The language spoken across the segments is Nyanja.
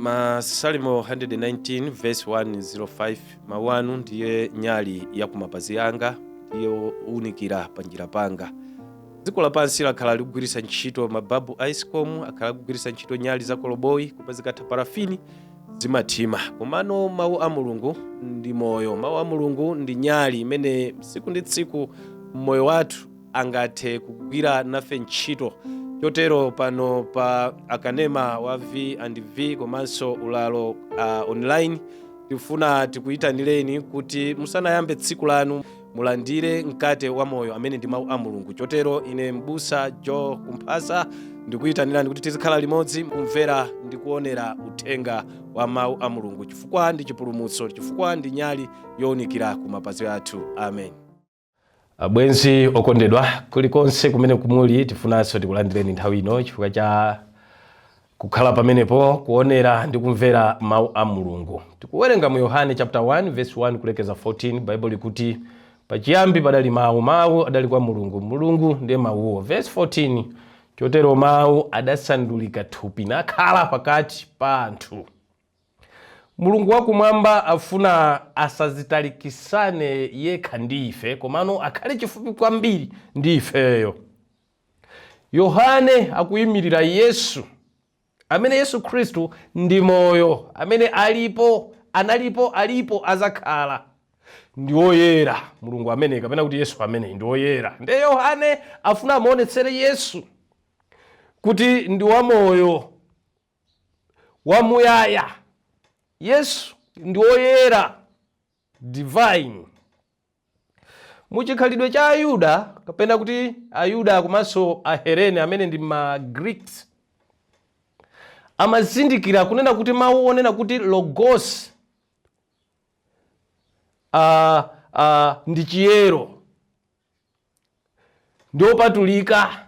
Masalimo 119 verse 105: "Mawu anu ndiye nyali ya kumapazi anga, ndiye uwunikira panjira panga." Dziko lapansi lakhala likugwiritsa ntchito mababu a ESCOM, akhala akugwiritsa ntchito nyali za koloboyi, koma zikatha parafini zimathima. Komano mawu a Mulungu ndi moyo. Mawu a Mulungu ndi nyali imene tsiku ndi tsiku mmoyo wathu angathe kugwira nafe ntchito. Chotero pano pa akanema wa V and V komanso ulalo online, tifuna tikuyitanireni kuti musanayambe tsiku lanu mulandire mkate wa moyo amene ndi mawu a Mulungu. Chotero ine, Mbusa Joe Kumphasa, ndikuyitanirani kuti tizikhala limodzi kumvera ndi kuonera uthenga wa mawu a Mulungu, chifukwa ndi chipulumutso, chifukwa ndi nyali yowunikira ku mapazi athu. Amen. Abwenzi okondedwa, kulikonse kumene kumuli, tifunanso tikulandireni nthawi ino chifukwa cha kukhala pamenepo kuonera ndi kumvera mawu a Mulungu. Tikuwerenga mu Yohane chapter 1 verse 1 kulekeza 14. Baibulo likuti, "Pachiyambi padali mawu, mawu adali kwa Mulungu, Mulungu ndiye mawuwo." Verse 14: "Chotero mawu adasandulika thupi nakhala pakati pa anthu." Mulungu wakumwamba afuna asazitalikisane yekha ndi ife, komano akhale chifupi kwambiri ndi ifeyo. Yohane akuyimirira Yesu, amene Yesu Khristu ndi moyo amene alipo, analipo, alipo, azakhala. Ndi woyera Mulungu amene, kapena kuti Yesu amene ndi woyera. Ndiye Yohane afuna amuonetsere Yesu kuti ndi wamoyo wamuyaya. Yesu ndi woyera, divine. Muchikhalidwe cha Ayuda, kapena kuti Ayuda komanso Ahelene amene ndi ma Greeks, amazindikira kunena kuti mawu onena kuti logos ndi chiyero, ndi opatulika,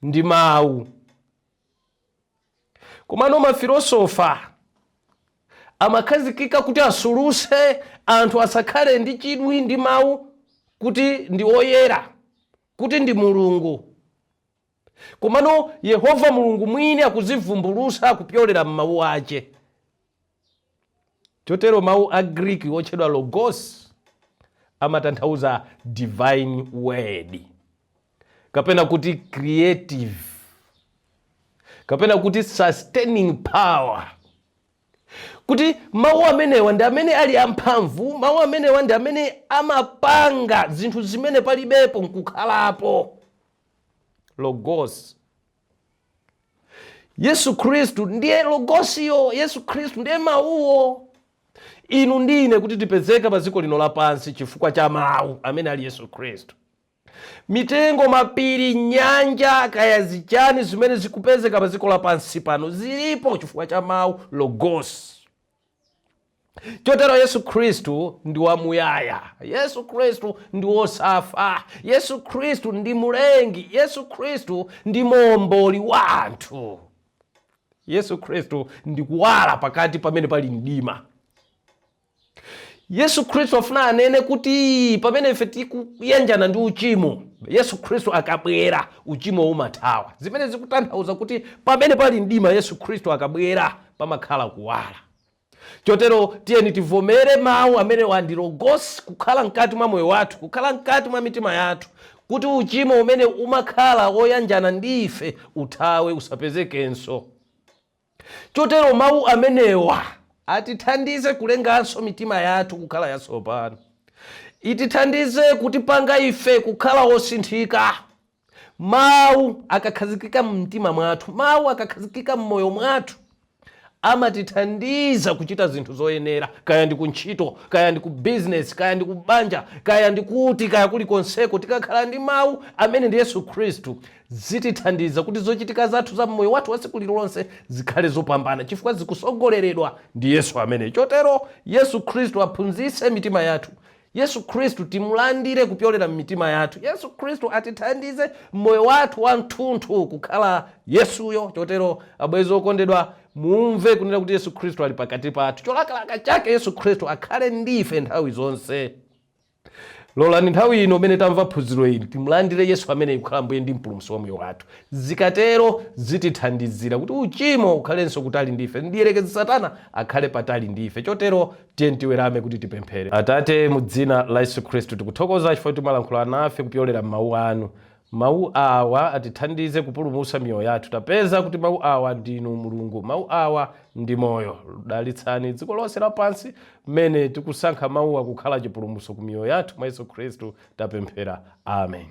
ndi mawu. Komano mafilosofa amakhazikika kuti asuluse anthu asakhale ndi chidwi ndi mawu kuti ndi oyera, kuti ndi Mulungu. Komano Yehova Mulungu mwini akuzivumbulusa kupyolera m'mawu ache. Chotero mawu a Greek otchedwa logos amatanthauza divine word, kapena kuti creative, kapena kuti sustaining power, kuti mawu amenewa ndi amene ali amphamvu. Mawu amenewa ndi amene amapanga zinthu zimene palibepo nkukhalapo. Logos. Yesu Khristu ndiye logosiyo. Yesu Khristu ndiye mawuwo. Inu ndine kuti tipezeke pa dziko lino lapansi chifukwa cha mawu amene ali Yesu Khristu. Mitengo, mapiri, nyanja, kaya zichani zimene zikupezeka pa dziko lapansi pano, zilipo chifukwa cha mawu, logos. Chotero Yesu Khristu ndi wamuyaya. Yesu Khristu ndi wosafa. Yesu Khristu ndi mulengi. Yesu Khristu ndi momboli wa anthu. Yesu Khristu ndi kuwala pakati pamene pali mdima. Yesu Khristu afuna anene kuti pamene ife tikuyanjana ndi uchimo, Yesu Khristu akabwera uchimo umathawa, zimene zikutanthauza kuti pamene pali mdima, Yesu Khristu akabwera pamakhala kuwala. Chotero tiyeni tivomere mawu amene ndi logos kukhala mkati mwa moyo wathu, kukhala mkati mwa mitima yathu, kuti uchimo umene umakhala woyanjana ndi ife uthawe, usapezekenso. Chotero mawu amenewa atithandize kulenganso mitima yathu kukhala yatsopano, itithandize kutipanga ife kukhala osinthika. Mawu akakhazikika mumtima mwathu, mawu akakhazikika mmoyo mwathu, amatithandiza kuchita zinthu zoyenera, kaya ndi kuntchito, kaya ndi ku business, kaya ndi ku banja, kaya ndi kuti, kaya kulikonseko. Tikakhala ndi mawu amene ndi Yesu Khristu, zitithandiza kuti zochitika zathu za mmoyo wathu wa tsiku lililonse zikhale zopambana, chifukwa zikusogoleredwa ndi Yesu amene. Chotero Yesu Khristu aphunzitse mitima yathu. Yesu Khristu timulandire kupyolera m'mitima yathu. Yesu Khristu atithandize mmoyo wathu wamthunthu kukhala Yesuyo. Chotero abwenzi okondedwa, mumve kunena kuti Yesu Khristu ali pakati pathu. Cholakalaka chake, Yesu Khristu akhale ndife nthawi zonse. Lolani nthawi ino imene tamva phunziro ili timulandire Yesu amene kukhala Mbuye ndi Mpulumutsi wa moyo wathu. Zikatero zitithandizira kuti uchimo ukhalenso kutali ndife, mdierekezi Satana akhale patali ndife. Chotero tiye tiwerame kuti tipemphere. Atate, mu dzina la Yesu Khristu, tikuthokoza chifukwa kuti mwalankhula nafe kupyolera m'mawu anu. Mawu awa atithandize kupulumutsa miyoyo yathu. Tapeza kuti mawu awa ndinu Mulungu, mawu awa ndi moyo. Dalitsani dziko lonse lapansi mmene tikusankha mawuwa kukhala chipulumutso ku miyoyo yathu. Mwa Yesu Khristu tapemphera, amen.